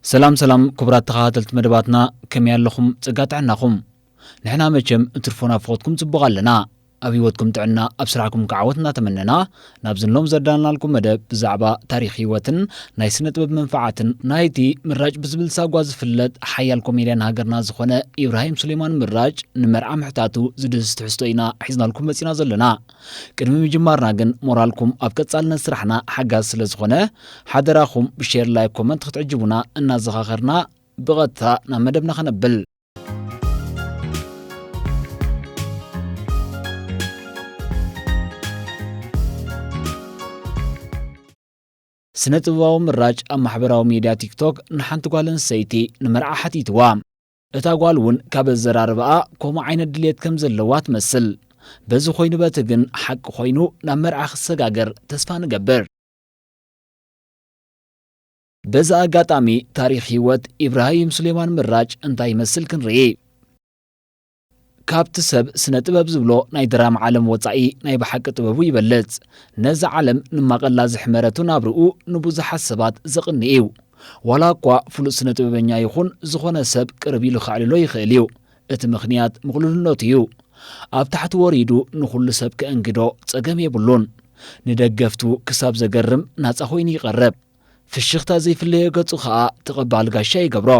ሰላም ሰላም ክቡራት ተኸታተልቲ መደባትና፣ ከመይ ኣለኹም? ጸጋ ጥዕናኹም? ንሕና መቸም እትርፎ ናፍቖትኩም ጽቡቕ ኣለና። ኣብ ህይወትኩም ጥዕና፣ ኣብ ስራሕኩም ከዓ ዓወት እናተመነና፣ ናብዚ ሎም ዘዳልናልኩም መደብ ብዛዕባ ታሪኽ ህይወትን ናይ ስነ ጥበብ መንፈዓትን ናይቲ ምራጭ ብዝብል ሳጓ ዝፍለጥ ሓያል ኮሜድያን ሃገርና ዝኾነ ኢብራሂም ሱሌማን ምራጭ ንመርዓ ምሕታቱ ዝድህስስ ትሕዝቶ ኢና ሒዝናልኩም መጺና ዘለና። ቅድሚ ምጅማርና ግን ሞራልኩም ኣብ ቀጻልነት ስራሕና ሓጋዚ ስለ ዝኾነ ሓደራኹም ብሼር፣ ላይክ፣ ኮመንት ክትዕጅቡና እናዘኻኸርና ብቐጥታ ናብ መደብና ከነብል። ስነ ጥበባዊ ምራጭ ኣብ ማሕበራዊ ሚድያ ቲክቶክ ንሓንቲ ጓል ኣንስተይቲ ንመርዓ ሓቲትዋ። እታ ጓል እውን ካብ ኣዘራርባኣ ከምኡ ዓይነት ድልየት ከም ዘለዋ ትመስል። በዚ ኮይኑ በቲ ግን ሓቂ ኮይኑ ናብ መርዓ ክሰጋገር ተስፋ ንገብር። በዚ ኣጋጣሚ ታሪኽ ህይወት ኢብራሂም ሱሌማን ምራጭ እንታይ ይመስል ክንርኢ። ካብቲ ሰብ ስነ ጥበብ ዝብሎ ናይ ድራማ ዓለም ወጻኢ ናይ ብሓቂ ጥበቡ ይበልጽ። ነዚ ዓለም ንማቐላ ዝሕመረቱ ናብርኡ ንብዙሓት ሰባት ዘቕንእ እዩ። ዋላ እኳ ፍሉጥ ስነ ጥበበኛ ይኹን ዝኾነ ሰብ ቅርብ ኢሉ ከዕልሎ ይኽእል እዩ። እቲ ምኽንያት ምቕሉልነቱ እዩ። ኣብ ታሕቲ ወሪዱ ንኹሉ ሰብ ከእንግዶ ጸገም የብሉን። ንደገፍቱ ክሳብ ዘገርም ናጻ ኮይኑ ይቐርብ። ፍሽኽታ ዘይፍለዮ ገጹ ኸኣ ተቐባሊ ጋሻ ይገብሮ።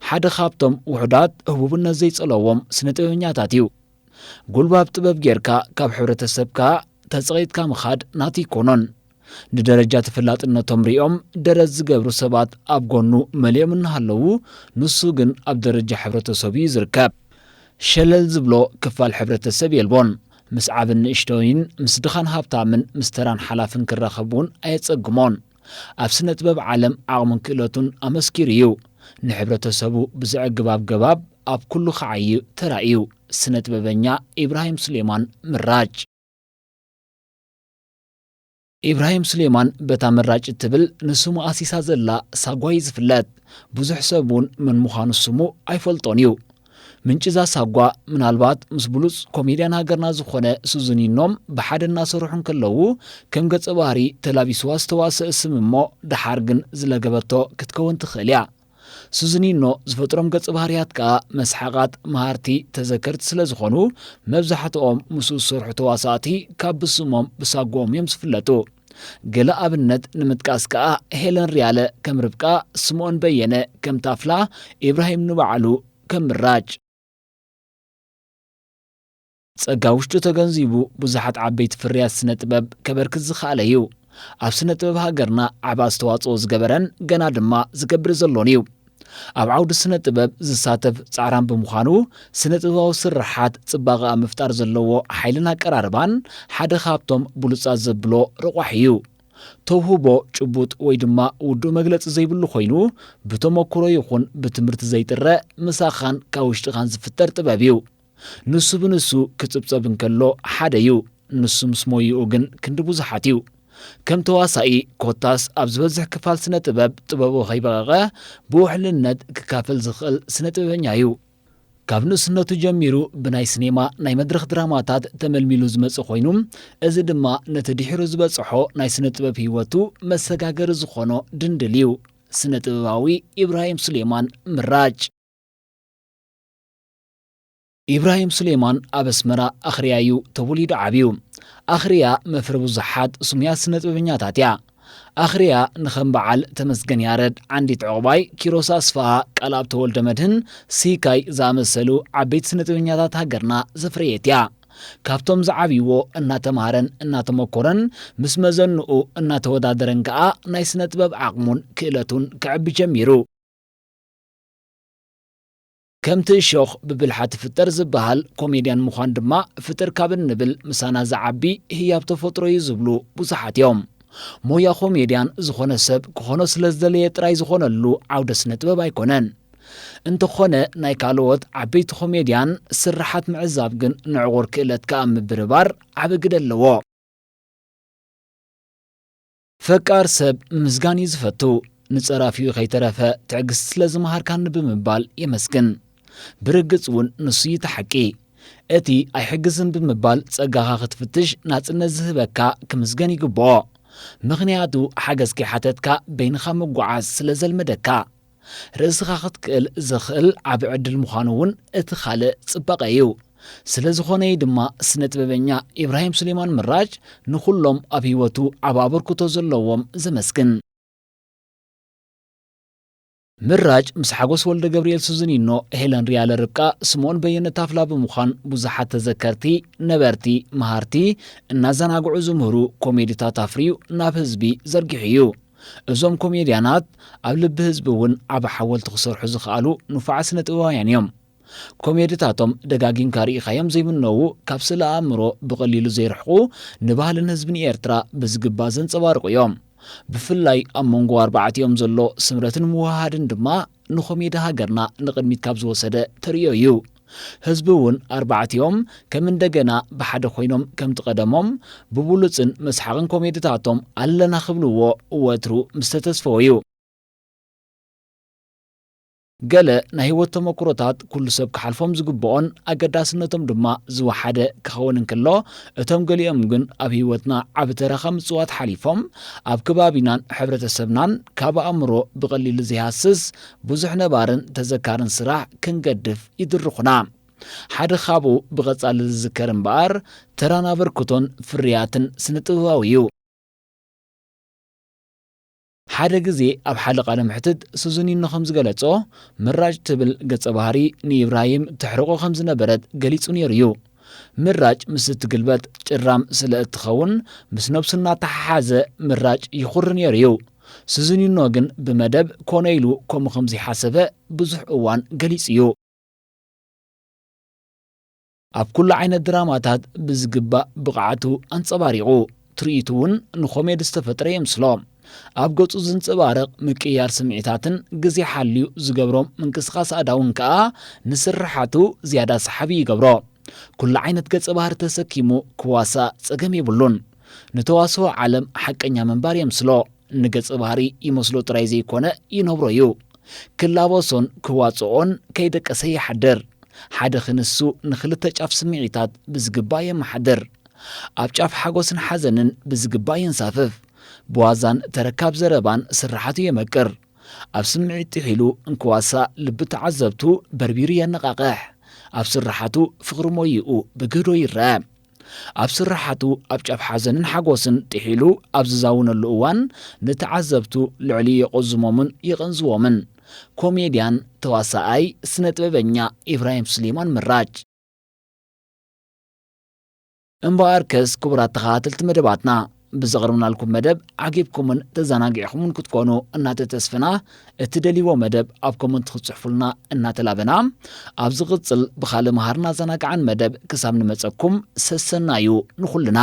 ሓደ ካብቶም ውሑዳት ህቡብነት ዘይጸለዎም ስነ ጥበበኛታት እዩ። ጉልባብ ጥበብ ጌርካ ካብ ሕብረተሰብካ ተጸቒጥካ ምኻድ ናቱ ኣይኮኖን። ንደረጃ ተፈላጥነቶም ሪኦም ደረት ዝገብሩ ሰባት ኣብ ጎኑ መሊኦም እናሃለዉ፣ ንሱ ግን ኣብ ደረጃ ሕብረተሰቡ እዩ ዝርከብ። ሸለል ዝብሎ ክፋል ሕብረተሰብ የልቦን። ምስ ዓብን ንእሽቶይን፣ ምስ ድኻን ሃብታምን፣ ምስ ተራን ሓላፍን ክራኸብ እውን ኣየጸግሞን። ኣብ ስነ ጥበብ ዓለም ዓቕሙን ክእለቱን ኣመስኪሩ እዩ። ንሕብረተሰቡ ብዘዕግብ ኣገባብ ኣብ ኩሉ ክዓዩ ተራእዩ። ስነ ጥበበኛ ኢብራሂም ሱሌማን ምራጭ። ኢብራሂም ሱሌማን በታ ምራጭ እትብል ንስሙ ኣሲሳ ዘላ ሳጓ እዩ ዝፍለጥ። ብዙሕ ሰብ እውን መን ምዃኑ ስሙ ኣይፈልጦን እዩ። ምንጪ እዛ ሳጓ ምናልባት ምስ ብሉጽ ኮሜድያን ሃገርና ዝኾነ ሱዙኒኖም ብሓደ እናሰርሑ እንከለዉ ከም ገጸ ባህሪ ተላቢስዋ ዝተዋስአ ስም እሞ ደሓር ግን ዝለገበቶ ክትከውን ትኽእል እያ። ሱዝኒኖ ዝፈጥሮም ገጸ ባህርያት ከኣ መስሓቓት፣ መሃርቲ፣ ተዘከርቲ ስለ ዝኾኑ፣ መብዛሕትኦም ምስኡ ዝሰርሑ ተዋሳእቲ ካብ ብስሞም ብሳጓኦም እዮም ዝፍለጡ። ገለ ኣብነት ንምጥቃስ ከኣ ሄለን ሪያለ ከም ርብቃ፣ ስምኦን በየነ ከም ታፍላ፣ ኢብራሂም ንባዕሉ ከም ምራጭ። ጸጋ ውሽጡ ተገንዚቡ ብዙሓት ዓበይቲ ፍርያት ስነ ጥበብ ከበርክት ዝኸኣለ እዩ። ኣብ ስነ ጥበብ ሃገርና ዓቢ ኣስተዋጽኦ ዝገበረን ገና ድማ ዝገብር ዘሎን እዩ። ኣብ ዓውዲ ስነ ጥበብ ዝሳተፍ ጻዕራም ብምዃኑ፣ ስነ ጥበባዊ ስርሓት ጽባቐ ኣብ ምፍጣር ዘለዎ ሓይልን ኣቀራርባን ሓደ ካብቶም ብሉጻት ዘብሎ ረቋሒ እዩ። ተውህቦ ጭቡጥ ወይ ድማ ውዱእ መግለጺ ዘይብሉ ኮይኑ፣ ብተመኩሮ ይኹን ብትምህርቲ ዘይጥረ፣ ምሳኻን ካብ ውሽጥኻን ዝፍጠር ጥበብ እዩ። ንሱ ብንሱ ክጽብጸብ እንከሎ ሓደ እዩ፣ ንሱ ምስ ሞይኡ ግን ክንዲ ብዙሓት እዩ። ከም ተዋሳኢ ኮታስ ኣብ ዝበዝሕ ክፋል ስነ ጥበብ፣ ጥበቡ ከይበቐቐ ብውሕልነት ክካፈል ዝኽእል ስነ ጥበበኛ እዩ። ካብ ንእስነቱ ጀሚሩ ብናይ ሲኔማ ናይ መድረኽ ድራማታት ተመልሚሉ ዝመጸ ኮይኑ፣ እዚ ድማ ነቲ ድሒሩ ዝበጽሖ ናይ ስነ ጥበብ ህይወቱ መሰጋገሪ ዝኾኖ ድንድል እዩ። ስነ ጥበባዊ ኢብራሂም ሱሌማን ምራጭ። ኢብራሂም ሱሌማን ኣብ ኣስመራ ኣኽርያ እዩ ተወሊዱ ዓብዩ። ኣኽርያ መፍረ ብዙሓት ስሙያት ስነ ጥበበኛታት እያ። ኣኽርያ ንኸም በዓል ተመስገን ያረድ፣ ዓንዲት ዕቑባይ፣ ኪሮስ ኣስፍሃ፣ ቃልኣብ ተወልደ መድህን፣ ሲካይ ዝኣመሰሉ ዓበይቲ ስነ ጥበበኛታት ሃገርና ዘፍረየት እያ። ካብቶም ዝዓብይዎ እናተምሃረን እናተመኮረን ምስ መዘንኡ እናተወዳደረን ከኣ ናይ ስነ ጥበብ ዓቕሙን ክእለቱን ከዕቢ ጀሚሩ። ከምቲ እሾኽ ብብልሓ ትፍጠር ዝበሃል፣ ኮሜድያን ምዃን ድማ ፍጥር ካብ እንብል ምሳና ዝዓቢ ህያብ ተፈጥሮ እዩ ዝብሉ ብዙሓት እዮም። ሞያ ኮሜድያን ዝኾነ ሰብ ክኾኖ ስለ ዝደለየ ጥራይ ዝኾነሉ ዓውደ ስነ ጥበብ ኣይኮነን። እንተኾነ ናይ ካልኦት ዓበይቲ ኮሜድያን ስርሓት ምዕዛብ ግን ንዕቑር ክእለትካ ኣብ ምብርባር ዓቢ ግደ ኣለዎ። ፈቃር ሰብ ምምስጋን እዩ ዝፈቱ። ንጸራፊኡ ከይተረፈ ትዕግስቲ ስለ ዝመሃርካኒ ብምባል የመስግን። ብርግጽ እውን ንሱ እዩ እቲ ሓቂ። እቲ ኣይሕግዝን ብምባል ጸጋኻ ክትፍትሽ ናጽነት ዝህበካ ክምስገን ይግብኦ። ምኽንያቱ ሓገዝ ከይሓተትካ በይንኻ ምጉዓዝ ስለ ዘልመደካ። ርእስኻ ክትክእል ዘኽእል ዓቢ ዕድል ምዃኑ እውን እቲ ካልእ ጽባቐ እዩ። ስለ ዝኾነ እዩ ድማ ስነ ጥበበኛ ኢብራሂም ሱሌማን ምራጭ ንኹሎም ኣብ ህይወቱ ዓቢ ኣበርክቶ ዘለዎም ዘመስግን። ምራጭ ምስ ሓጎስ ወልደ ገብርኤል፣ ሱዝኒኖ፣ ሄለን ሪያለ ርብቃ፣ ስምኦን በየነ ታፍላ ብምዃን ብዙሓት ተዘከርቲ፣ ነበርቲ፣ መሃርቲ፣ እናዘናግዑ ዝምህሩ ኮሜዲታት ኣፍርዩ ናብ ህዝቢ ዘርጊሑ እዩ። እዞም ኮሜድያናት ኣብ ልቢ ህዝቢ እውን ዓቢ ሓወልቲ ክሰርሑ ዝኸኣሉ ንፉዓት ስነ ጥበባውያን እዮም። ኮሜድታቶም ደጋጊምካ ርኢኻዮም ዘይምነዉ፣ ካብ ስእለ ኣእምሮ ብቐሊሉ ዘይርሕቑ፣ ንባህልን ህዝብን ኤርትራ ብዝግባእ ዘንጸባርቑ እዮም። ብፍላይ ኣብ መንጎ ኣርባዕቲኦም ዘሎ ስምረትን ምውህሃድን ድማ ንኮሜዲ ሃገርና ንቕድሚት ካብ ዝወሰደ ተርእዮ እዩ። ህዝቢ እውን ኣርባዕቲኦም ከም እንደገና ብሓደ ኮይኖም ከምቲ ቀደሞም ብብሉጽን መስሓቕን ኮሜድታቶም ኣለና ክብልዎ ወትሩ ምስ ተተስፈዎ እዩ። ገለ ናይ ህይወት ተመኩሮታት ኩሉ ሰብ ክሓልፎም ዝግብኦን ኣገዳስነቶም ድማ ዝወሓደ ክኸውን እንከሎ፣ እቶም ገሊኦም ግን ኣብ ህይወትና ዓቢ ተራ ካብ ምጽዋት ሓሊፎም፣ ኣብ ከባቢናን ሕብረተሰብናን ካብ ኣእምሮ ብቐሊሉ ዘይሃስስ ብዙሕ ነባርን ተዘካርን ስራሕ ክንገድፍ ይድርኹና። ሓደ ካብኡ ብቐጻሊ ዝዝከር እምበኣር፣ ተራን ኣበርክቶን ፍርያትን ስነ ጥበባዊ እዩ። ሓደ ግዜ ኣብ ሓደ ቃለ መሕትት ሱዙኒኖ ከም ዝገለጾ፣ ምራጭ ትብል ገጸ ባህሪ ንኢብራሂም ተሕርቆ ከም ዝነበረት ገሊጹ ነይሩ እዩ። ምራጭ ምስ እትግልበጥ ጭራም ስለ እትኸውን፣ ምስ ነብሱ እናተሓሓዘ ምራጭ ይኹሪ ነይሩ እዩ። ሱዙኒኖ ግን ብመደብ ኮነ ኢሉ ከምኡ ከም ዘይሓሰበ ብዙሕ እዋን ገሊጹ እዩ። ኣብ ኩሉ ዓይነት ድራማታት ብዝግባእ ብቕዓቱ ኣንጸባሪቑ፣ ትርኢቱ እውን ንኮሜዲ ዝተፈጥረ የምስሎ። ኣብ ገጹ ዝንጸባረቕ ምቅይያር ስምዒታትን ግዜ ሓልዩ ዝገብሮም ምንቅስቓስ ኣእዳውን ከኣ ንስርሓቱ ዝያዳ ሰሓቢ ይገብሮ። ኩሉ ዓይነት ገጸ ባህሪ ተሰኪሙ ክዋሳእ ጸገም የብሉን። ንተዋስኦ ዓለም ሓቀኛ ምንባር የምስሎ። ንገጸ ባህሪ ይመስሎ ጥራይ ዘይኮነ ይነብሮ እዩ። ክላበሶን ክዋጽኦን ከይደቀሰ ይሓድር። ሓደ ክንሱ ንኽልተ ጫፍ ስምዒታት ብዝግባእ የመሓድር። ኣብ ጫፍ ሓጎስን ሓዘንን ብዝግባእ የንሳፍፍ። ብዋዛን ተረካብ ዘረባን ስርሓቱ የመቅር። ኣብ ስምዒት ጥሒሉ እንክዋሳእ ልቢ ተዓዘብቱ በርቢሩ የነቓቕሕ። ኣብ ስርሓቱ ፍቕሪ ሞይኡ ብግህዶ ይረአ። ኣብ ስርሓቱ ኣብ ጫፍ ሓዘንን ሓጎስን ጥሒሉ ኣብ ዝዛውነሉ እዋን ንተዓዘብቱ ልዕሊኡ የቖዝሞምን የቐንዝዎምን። ኮሜድያን ተዋሳኣይ ስነ ጥበበኛ ኢብራሂም ስሌማን ምራጭ። እምበኣርከስ ክቡራት ተኸታተልቲ መደባትና፣ ብዘቕርብናልኩም መደብ ዓጊብኩምን ተዘናጊዕኩምን ክትኮኑ እናተተስፍና፣ እትደልይዎ መደብ ኣብ ኮመንት ክትጽሕፉልና እናተላበና፣ ኣብ ዝቕጽል ብኻልእ መሃርን ኣዘናጋዕን መደብ ክሳብ ንመጸኩም ሰሰናዩ ንኹልና።